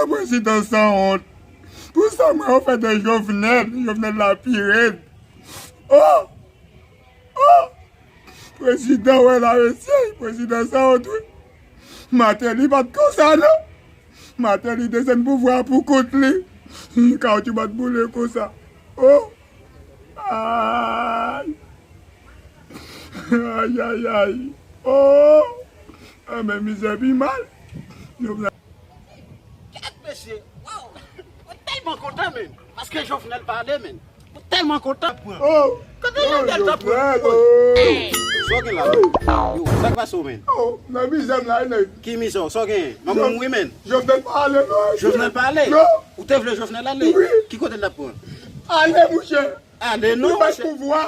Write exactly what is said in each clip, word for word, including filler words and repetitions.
Prezidan sanwont. Pou sa mwen yo fè de Jovenel, Jovenel la pi red. Oh! Oh! Prezidan wè la mesye, prezidan sanwont wi. Martelly pa t konsa non. Martelly desann pouvwa pou kont li. Kawotchou pa t boule konsa. Oh! Ay! Ay, ay, ay. Oh! Ah, men mizè pi mal. Jovenel. Gad mesye. Wow! Mwen tèlman kontan, men. Paske Jovenel pale, men. Mwen tèlman kontan. Oh! Kote Jovenel t ap pran? Oh! Sa w gen la? Yo, sa k pase w, men? Oh, nan mizè m la, nèg. Ki mizè w? Sa w gen? Mwen mouri, men. Jovenel pale, non. Jovenel pale? Non. Ou te vle Jovenel ale? Wi. Ki kote l t ap pran? Ale, mouche. Ale non, monchè. Pouvwa.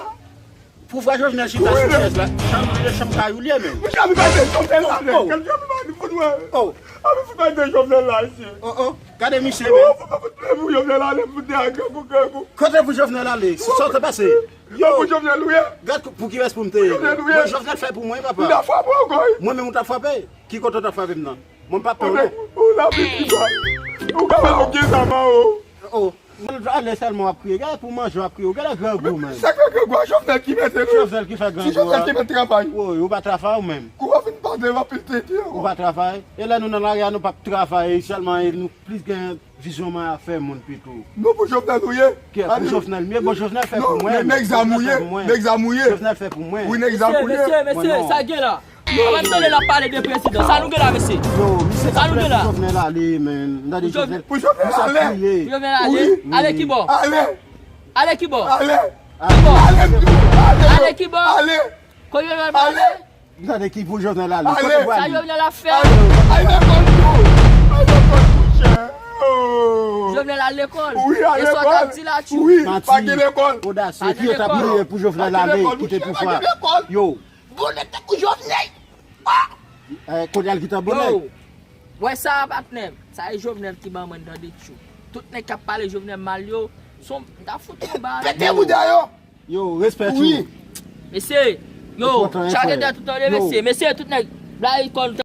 Pouvwa Jovenel chita sou chèz la. Chanm li, chanm kay ou li ye, men. Monchè, anvi pale de Jovenel la, men. Oh. Kèl Jovenel la, nou fout wè. Oh. Anvi fout pale de Jovenel la, mesye. Oh, oh. Gade misye, men. Oh, fout, fout, fout, pou Jovenel la, fout de a grangou, grangou. Kote pou Jovenel ale? Sa te pase? Yo, pou Jovenel, wi. Gad pou ki rès pou m te ye. Pou Jovenel, wi. Bon, Jovenel fè pou mwen, papa. Li ta frape ankò, wi. Mwen menm ou ta frape? Ki kote w ta frape m nan? Mwen pa pè w, non. Ou la, pi, pi, pi. Ou ka wè, ou gen zam an, oh. Oh. Mwen ale sèlman w ap kriye. Gade pou manje w ap kriye. Ou genlè grangou, men. Sa k fè grangou a Jovenel ki mete nou. Jovenel ki fè grangou a. Si Jovenel te mèt travay. Woy, ou pa travay ou menm. Kou w ap vin pale w ap pil tete. Ou pa travay. E lè nou nan lari a, nou p ap travay sèlman, e nou plis gen vizyon mwen a fè moun pito. Nou pou Jovenel ou ye. Kiyès? Pou Jovenel m ye. Bon, Jovenel fè pou mwen. Nèg zam ou ye. Nèg zam ou ye. Jovenel fè pou mwen. Wi, nèg zam ou ye. Mesye, mesye, mesye, sa gen la? Avan n tande l ap pale de prezidan. Sa nou gen la, mesye? Yo, misye ka plede pou Jovenel ale, men. M tande Jovenel. Pou Jovenel ale. Pou Jovenel ale? Wi. Ale ki bò? Ale. Ale ki bò? Ale. Ki bò? Ale. Ale ki bò? Ale. Kote Jovenel ale? M tande ki pou Jovenel ale. Ale. Kote pou ale? Sa Jovenel ap fè? Ale. Ay, lekòl tou. Ay, lekòl tou, chè. Oh. Jovenel al lekòl? Wi, al lekòl. E sa w t ap di la, tchou? Wi, pa gen lekòl. Odasye, ki yo t ap kriye pou Jovenel ale, kite pouvwa. Pa gen lekòl, monchè, pa gen lekòl. Yo. Gwo nèg tankou Jovenel. Ah! Eh, Konyèl ki tan bonè. Yo, wè sa, patnè m. Sa e Jovenel ki ban mwen tande tchou. Tout nèg k ap pale Jovenel mal yo, son, m ta fout yon bal. Pete bouda yo. Yo, respè tchou. Wi. Mesye, yo, chak etè tout tande, mesye. Mesye, tout nèg, blayi kòn.